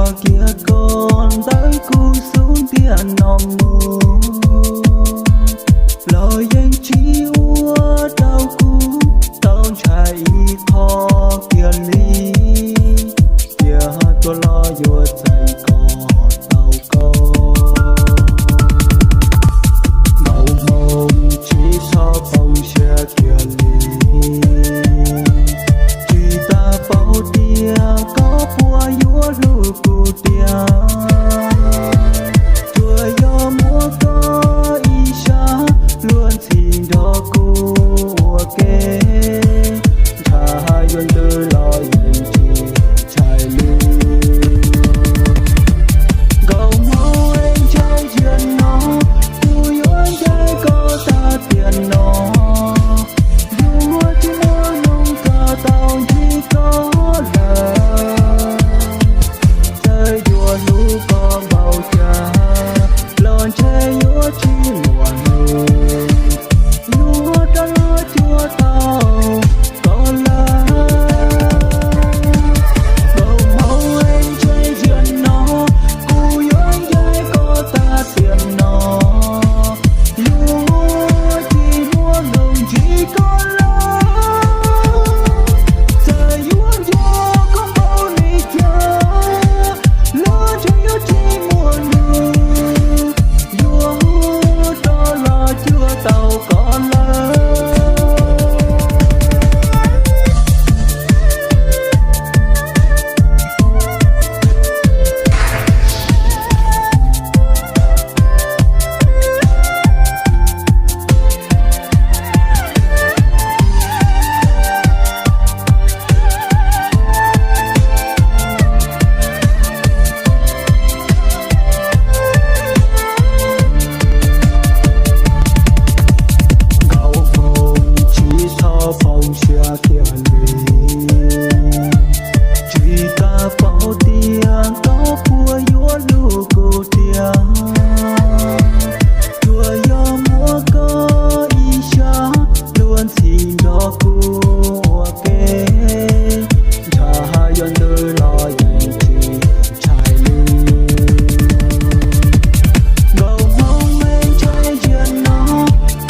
Kiag koj ntawm kuv xub ntiag no mus, los yeej tsis ua rau kuv tau ntshai ib qho kiag li. Cia tuaj los yuav txais kom tau koj, nkauj hmoob tsis txhob poob siab kiag li. Tsis tas paub tias koj puas yuav hlub kuv tiag. Tsuas yog muab koj ib sab luag ntxhi nrog kuv ua ke, ntsha yuav ntws los yeej tsis ntshai li. Nkauj hmoob, ntshai tiag no, kuv yuav ncaim koj tag tiam no. Yuav tsis muaj hnub rov tau ntsib koj lawm. Txawm yuav hlub koj npaum cas los ntshe yuav tsis muaj hnub yuav rov los cuag tau koj lawm. Nkauj hmoob, ntshai tiag no, kuv yuav ncaim koj tag tiam no. Yuav tsis muaj hnub ntsib koj lawm. Txawm yuav nco koj npaum li cas los ntshe yuav tsis muaj hnub yuav rov los cuag tau koj lawm. Nkauj hmoob, tsis txhob poob siab kiag li. Tsis tas paub tias koj puas yuav hlub kuv tiag. Tsuas yog muab koj ib sab luag ntxhi nrog kuv ua ke, ntsha yuav ntws los yeej tsis ntshai li. Nkauj hmoob, ntshai tiag no,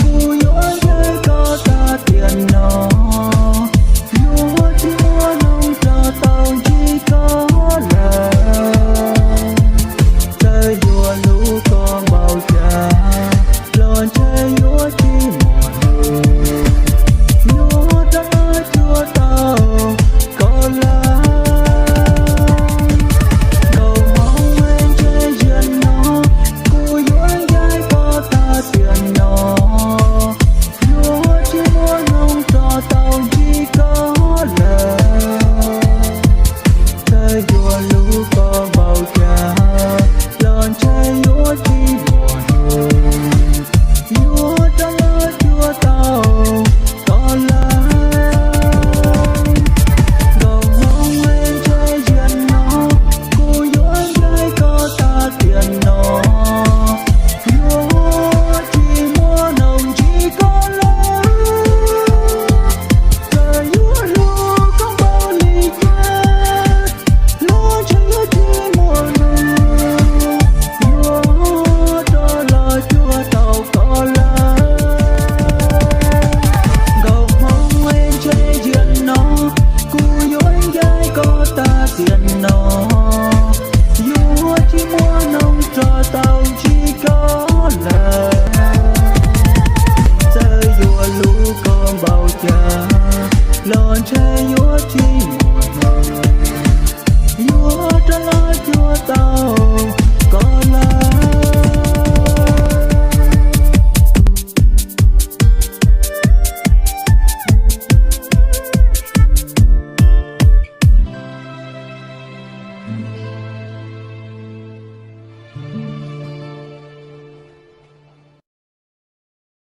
kuv yuav ncaim koj tag tiam no. Yuav tsis muaj hnub rov tau ntsib koj lawm. Txawm yuav hlub koj npaum cas los ntshe yuav tsis muaj hnub yuav rov los cuag tau koj lawm. Nkauj hmoob, ntshai tiag no, kuv yuav ncaim koj tag tiam no. Yuav tsis muaj hnub rov tau ntsib koj lawm. Txawm yuav hlub koj npaum cas los ntshe yuav tsis muaj hnub yuav rov los cuag tau koj lawm. Nkauj hmoob, ntshai tiag no, kuv yuav ncaim koj tag tiam no. Yuav tsis muaj hnub ntsib koj lawm. Txawm yuav hlub koj npaum li cas los ntshe yuav tsis muaj hnub yuav rov los cuag tau koj lawm. Nkauj hmoob, ntshai tiag no, kuv yuav ncaim koj tag tiam no. Yuav tsis muaj hnub rov tau ntsib koj lawm. Txawm yuav hlub koj npaum cas los ntshe yuav tsis muaj hnub yuav rov los cuag tau koj lawm.